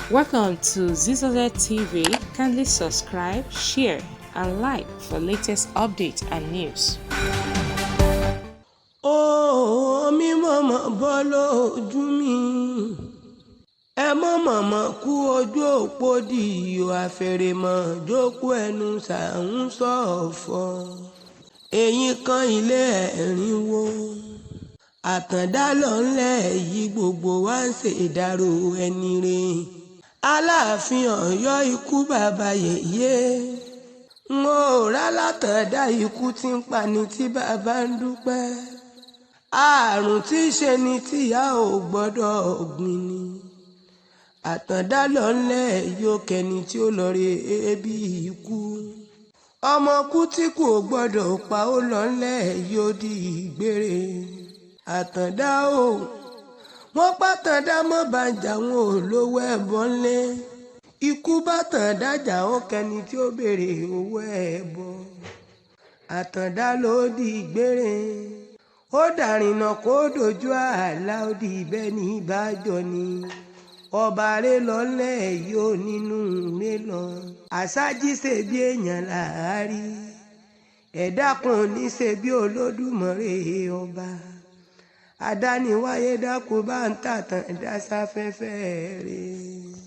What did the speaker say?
Welcome to Zizoze TV. Kindly subscribe, share, and like for latest updates and news. Omi mọ̀mọ́ bọ́ lójú mi, ẹ mọ̀ mọ̀mọ́ kú ojú òpó di ìyó àfẹ̀rẹ̀mọ̀ jókòó ẹnu sàún sọ̀fọ̀ eyín kan ilé ẹ̀rín wo àtàndá lọ́nlẹ̀ yìí, gbogbo wa ń ṣèdárò ẹni rè Aláàfin Ọ̀yọ́, ikú bàbá yèyé. N ò rà látàndá, ikú tí ń pani tí bàbá ń dúpẹ́, àrùn tí í ṣe ni tíyà ò gbọ́dọ̀ gbìn ni. Àtàndá lọ́nlẹ̀ yóò kẹ́ni tí ó lọ rí ebi ikú, ọmọ kú tí kò gbọ́dọ̀ pa, ó lọ́nlẹ̀ yóò di ìgbére. Àtàndá o, wọ́n pàtàndá mọ́ bàjá, wọn ò lówó ẹ̀bọ ńlẹ̀. Ikú bá tàn dájà, ó kẹ́ni tí ó béèrè owó ẹ̀bọ. Àtàndá ló di ìgbére, ó dàrínà kó dojú àlá, ó di bẹ́ẹ̀ ní ìbájọ́ ni. Ọba rẹ lọ́lẹ̀ yóò nínú rẹ lọ, àṣájí ṣe bí èèyàn láàárí, ẹ̀dá kan ní ṣe bí Olódùmarè ọba adániwáyé. Dákun, bá ń tàtàn dá sáfẹ́fẹ́ rẹ̀.